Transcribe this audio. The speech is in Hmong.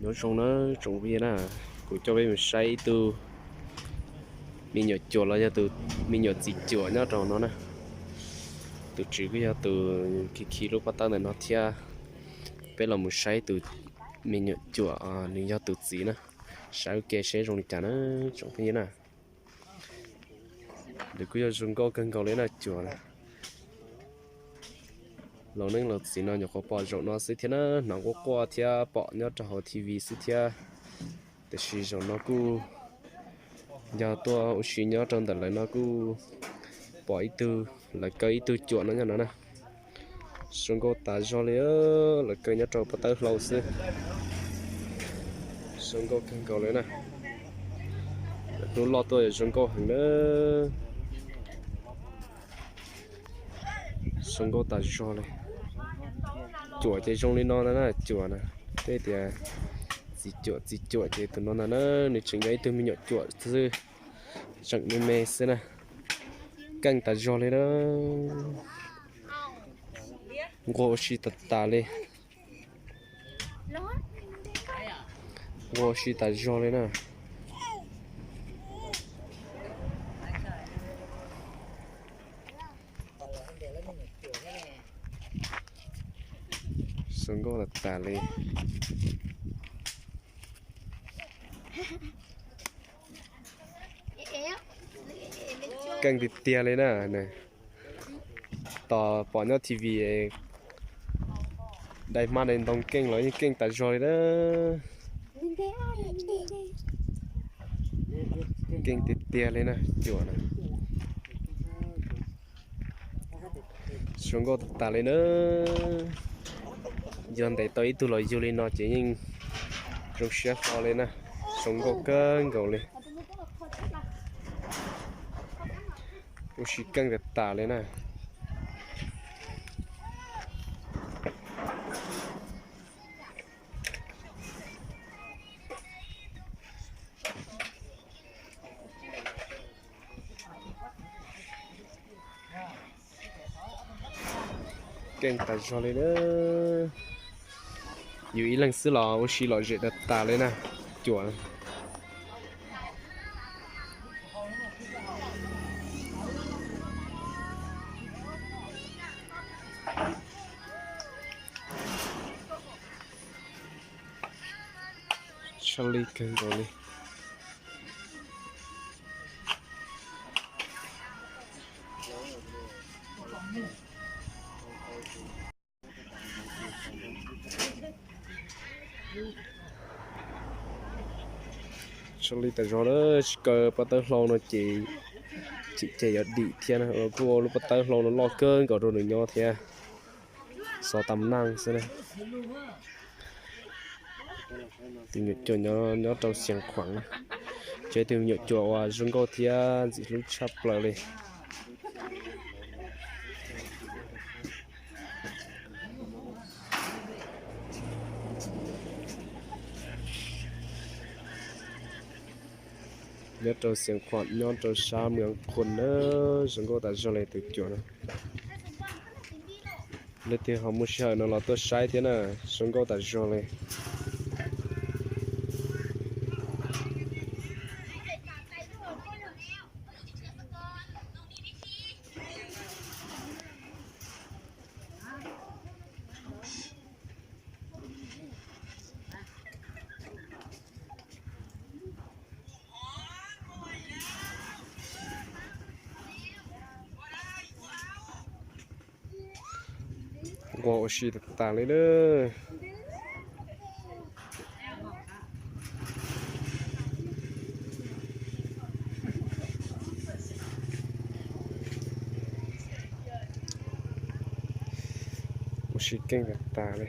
Nyob zoo na tsoom phooj ywg na, kuv coj peb mus saib ib tug me nyuam cuam los yog tus me nyuam txiv cuam nyob rau no na. Tus tswv kuj yog tus khi khi lub pob tawb ntawm no thiab. Peb los mus saib tus me nyuam cuam nws yog tus txiv na, saib ua ke seb zoo li cas na tsoom phooj ywg na. Nws kuj yog zoo nkauj kawg nkaus li na cuam na. Laus neej laus txiv no nyuam qhuav pom zaum no xwb thiab na, hnov quaj quaj thiab pom nyob rau hauv T V xwb thiab. Tiam sis zaum no kuj yog tuaj ua si nyob rau ntawm lawv no kuj pom ib tug, lawv kaw ib tug cuam no nyob no na. Zoo nkauj tas zog li, lawv kaw nyob rau pob tawb hlau xwb. Zoo nkauj kawg nkaus li na. Hnub loj tuaj zoo nkauj heev na. Zoo nkauj tas zog li. Cuam ces zoo li no na, cuam na. Tej tias txiv cuam txiv cuam ces tus no ntag na, nws tseem yog ib tug me nyuam cuam xwb, tseem me me xwb na. Keej tas zog li na. Nquag ua si tas tas li. Nquag ua si tas zog li na. Zoo nkauj tas tas li. Keej tiag tiag li na. Tos pom nyob T V dai hmab dai ntoo keej los yeej keej tas zog li na. Keej tiag tiag li na cuam na. Zoo nkauj tas tas li na. Yog ntes tau ib tug los yug li no ces yeej zoo siab hlo li na. Zoo nkauj kawg nkaus li. Ua si keej tas tas li na. Keej tas zog li na. Yus ib leeg xwb los ua si lom zem tas tas li na. Cuam. Tshaj li kawg nkaus li. Tshaj li tas zog na, tsis kaw pob tawb hlau no ces tseem ces yuav dim thiab na. Kuj ua lub pob tawb hlau no loj kawg nkaus rau nws nyob thiab. Xov tam naj xwb na. Tus nyuam cuam nyob rau Xiav Khuam na, ces tus nyuam cuam uas zoo nkauj thiab ntxim hlub tshaj plaws li. Nyob rau Xiav Khuam nyob rau sab Mws Qhuas na, zoo nkauj tas zog li tus cuam na. Leej twg ho muaj sij hawm no los tuaj saib thiab na, zoo nkauj tas zog li. Nquag ua si tas tas li na. Ua si keej tas tas li.